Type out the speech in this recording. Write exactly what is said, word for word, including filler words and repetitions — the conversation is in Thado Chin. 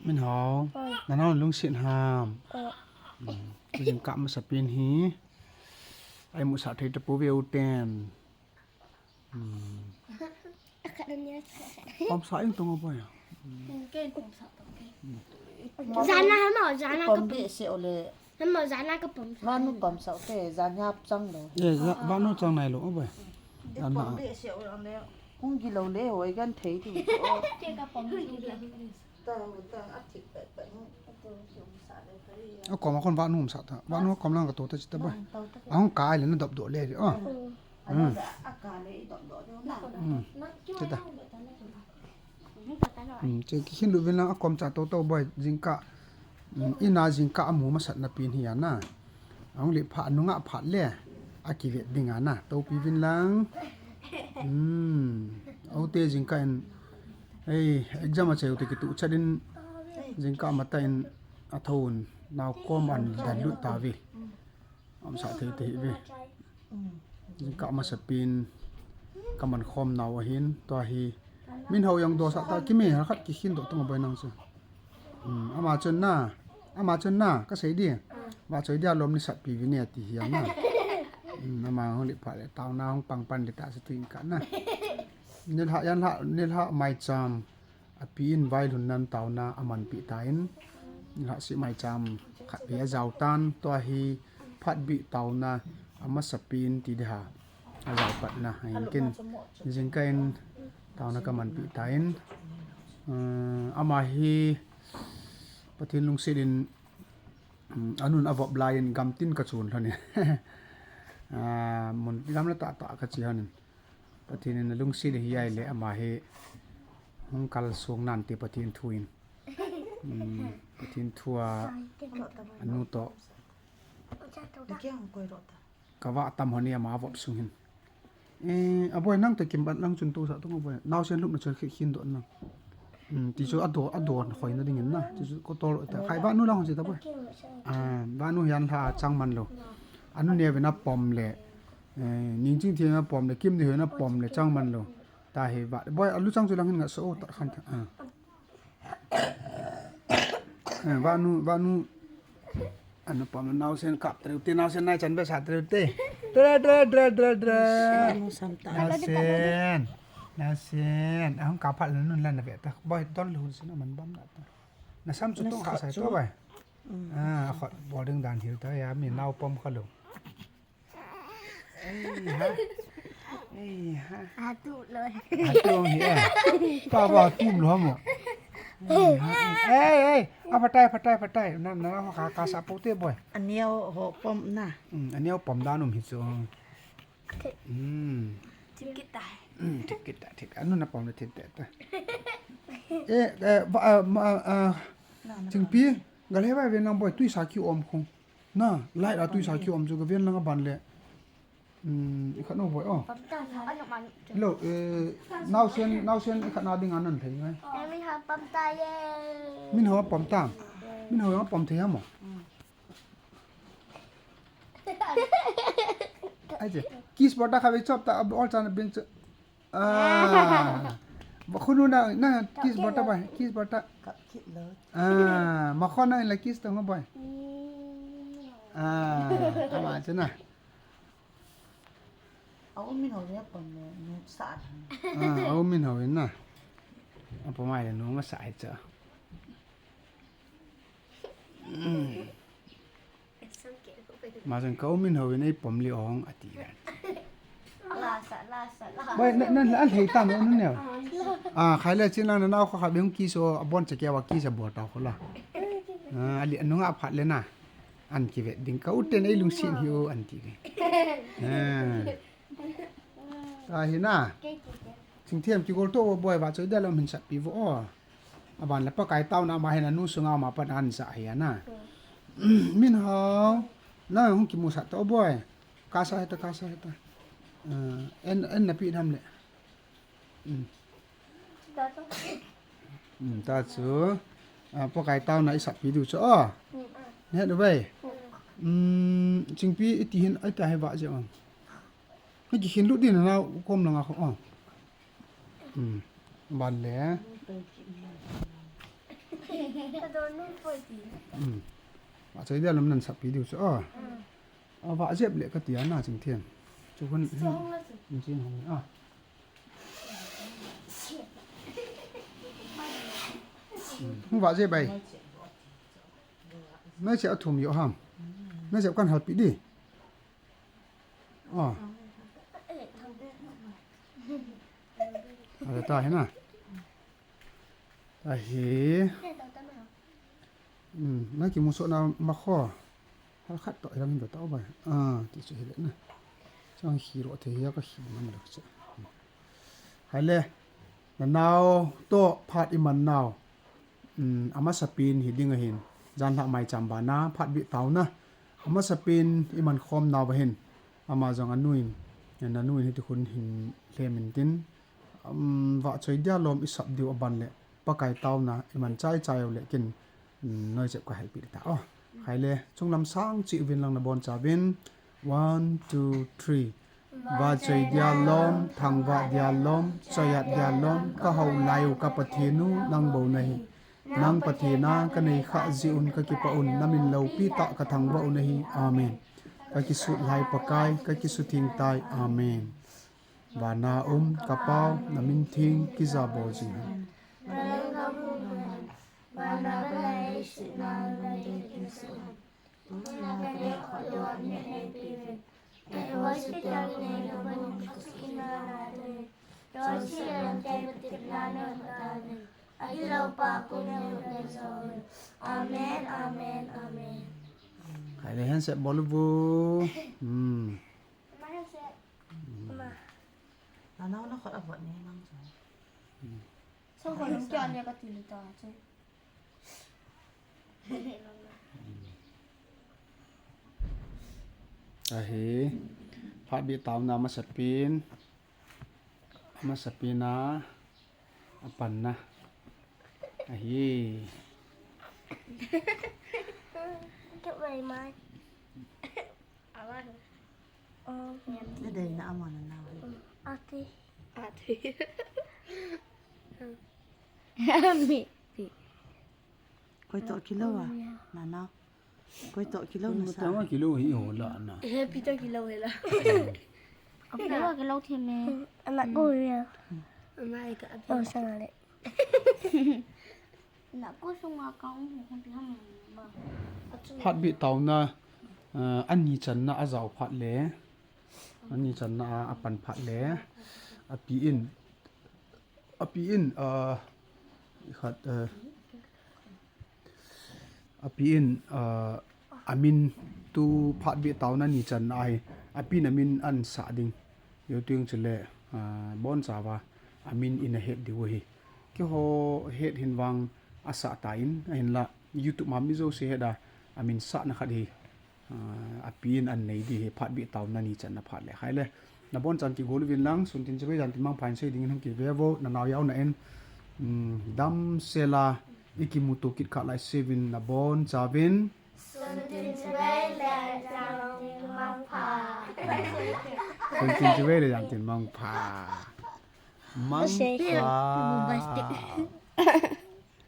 Minhao, nanao lungset ham? Jingkah masapen hi. Ai musa thei tapouve uten. Pom sa ing tung a boy. Jana hamo, jana ka pom. Hamo, jana ka pom. Vanu pom sa te, jana hap chang lo. Ye, vanu chang nai lo boy. Jana. Pom be se o le. Hung gilo le hoi gan thei tu. Ke ka pom. A kom a kon vanu um sa ta. Vanu kom lang ka to ta chita boy. A hung kai le na dop do le. Oh. Chita. Che kikhin lut vin lang a kom cha to to boy jingkah. Ina jingkah amu masat na pen hi ana. Ahung le pha nunga phat le. Akivet ding ana. Topi vin lang. Aute jingkah in. Ei, exam a cheu te kitu chat in. Jingkah mata in athon. Nao kom an dan lut ta ve. Amsa thei te hi ve. Jingkah masapen kaman khom nau ahin, tua hi. Minhao jong dosa ta kime, khat kikhin doh tung a boy nang chu. Ama chun na, ama chun na, kasei di. Vahchoi dia lom ni satpi vin e ti hi ana. Ama hung le pha le taona hung pang pan le ta sa tu in ka na. Nilhah, janlhah, nilhah maicham. Api in vailhun nan taona amanpi tan, nilhah si maicham khat pe ajao tan, tua hi phatbih taona amasapen ti dia ajao patna ahin kin jingkah in taona kamanpi tan, ama hi Pathen lungset in anun avop lai in gamtin kachun lhon in mun gamla tah tah kache lhon in. Pathen in alungset hi ai le ama hi hung kalsong nan ti Pathen thu in. Pathen thu a anu to. Kava tam honi ama vop sung hin. Eh, a boy nang to kim bat lang chun to sa to boy. Nao sen lup na chun khi khin do nang. Ti chu a do, a do khoi na ding in na. Ti chu ko tol ta. Khai vanu lang si ta boy. Ah, vanu hian lha chang man lo. Anu ne ve na pom le. Eh, ning ching thia na pom le, kim ni hoi na pom le, chang man lo. Ta hi va. Boy, alu chang chu lang hin nga so ta khan ta. Ah. Eh, vanu, vanu. Anu pom nao sen kap tre te, nao sen nai chan be sa tre te. Tre, tre, tre, tre, tre. Nao sen. Nao sen. Ahung kap phat nun lan na ve ta. Boy, don lu sin man bam na ta. Na sam chu tong kha sai to boy. Ah, khot boarding dan hil ta ya mi nao pom kha lo. Ei ha. Ei ha. Atu lo. Atu hi. Pa ba tum lo mo. Ei ha. Ei ei. A patai patai patai. Na na ho ka ka sa pu te boy. Aniao ho pom na. Hmm, aniao pom dan um hi chu. Hmm. Thik kita. Hmm, thik kita thik. Anu na pom le thik te ta. Eh, eh, ba, ah, ma, ah, Chingpi, gal he vai ve nang boy, tui sa ki om khong. Na, light a tui sa ki om chu ka ven lang a ban le. Um, i khat no boy, oh. Hello, eh, nao sen, nao sen i khat na ding a nan thei ngai. Minhao pom ta ye. Minhao pom ta. Minhao pom thei ha mo. Ai che, kiss bol ta kha ve chop ta, ab ol chan bing chu. Ah. Ba khunu na, na kiss bol ta bai, kiss bol ta. Kap kit lo. Ah, ma khon na la kiss ta ngo bai. Ah, ama chu na. Au min ho ne pon ne, nu sa. Ah, au min ho na. Apa mai nu ma sa ai cha. Masan ka umin ho in ei pom li ong ati dan. Boy, na, na, na, an hei tam, an neo. Ah, khai le chin lang na nao kha kha beng kiss o, a bon che ke wa kiss a bol ta kho la. Ah, ali anu nga phat le na. An ki vet ding ka uten ei lungsin hi o an ti ve. Ah. Ahi na. Chingthem kigol to boy va choi da lo min sat pi vo o. Aban le Pakai tauna ama hin anu sunga ama pan an sa hi ana. Min hao. Na hung kimu sat to boy. Ka sa heta, ka sa heta. Eh, en, en na pi nam le. Hmm. Hmm, ta chu. Ah, Pakai tauna i sat pi du chu o. Ne du bai. Hmm, Chingpi i ti hin ai ta he va je on. Hei kikhin lut din na kom langa kho. Hmm. Ban le. Ka don nu poi ti. Hmm. Vahchoi dia lom nan sap pi diu chu. Ah. Hmm. Ah, vah jep le ka ti a na Chingthian. Chu hun, hun. Song la chu. Hin chin hong a. Hmm. Hung vah jep bai. Nai che a thum yo ham. Nai che kan hal pi di. Ah. Ada ta hina. Tahi. Hmm, na kimusoh na ma kho. Hal khat toh ilang hin toh bai. Ah, ti chu hi le na. Chang hi ro the hi ka hi man lak che. Hai le. Na nau toh phat i man nau. Hmm, amasa pen hi ding ahin. Jan lha mai cham ba na phat bi tau na. Amasa pen i man khom nau ba hin. Ama jong anuin. Na nuin hi ti khun hin hlem in tin. Um, vahchoi dia lom i sap diu a ban le, Pakai tauna i man chai chai u le kin, um, noi chep ka helpi ta. Oh, khai le, chunglam sang chi uvin lang na bon cha vin. One, two, three. Vahchoi dia lom, thangvah dia lom, choiat dia lom, ka hou lai u ka Pathen u, nang bou na hi. Nang Pathen a ka nei kha ji un ka kipa un, na min loupi ta ka thangvah u na hi. Amen. Ka kisut lai Pakai, ka kisuthing tai. Amen. Vana um ka Pau, na min theng kijabol jing hen. Amen, amen, amen. Hai le handset bol u. Hmm. Nana na khot a vot ne nang chu. Sang khot nang kya lia ka ti le ta chu. Ahi. Phat bi tauna masa pen. Masa pen a. A pan na. Ahi. Get ready, Mike. Awan. Um, Nadei na ama na na. Ate. Ate. Mi. Koi toh kilo a? Na na. Koi toh kilo na sa. Tama kilo hi ho la na. He pi toh kilo he la. Kilo kilo the me. Ama ko ya. Ama ka abi. Oh, sa le. Phat bi tauna, eh, ani channa a jao phat le, ani channa a, a pan phat le, api in, api in, eh, khat, eh, api in, eh, amin tu phat bi tauna ni channa ahi, api in amin an sa ding. Yo tuing chule, ah, bon chauva, amin in a het diu ahi. Keiho het hin vang a sah ta in, ahinla, YouTube ma mi jouse het a, amin sahna khat hi, ah, api in an nei di hi, phat bi tauna ni channa phat le. Hai le, na bon chan kigol uvin lang, sun tin chibai jan tin mangpha in sei ding in hung kive vo, na nau yau na in, um, damsel a, i kimuto kit kha lai seuvin na bon chauvin. Sun tin chibai le jan tin mangpha. Sun tin chibai le jan tin mangpha. Mangpha.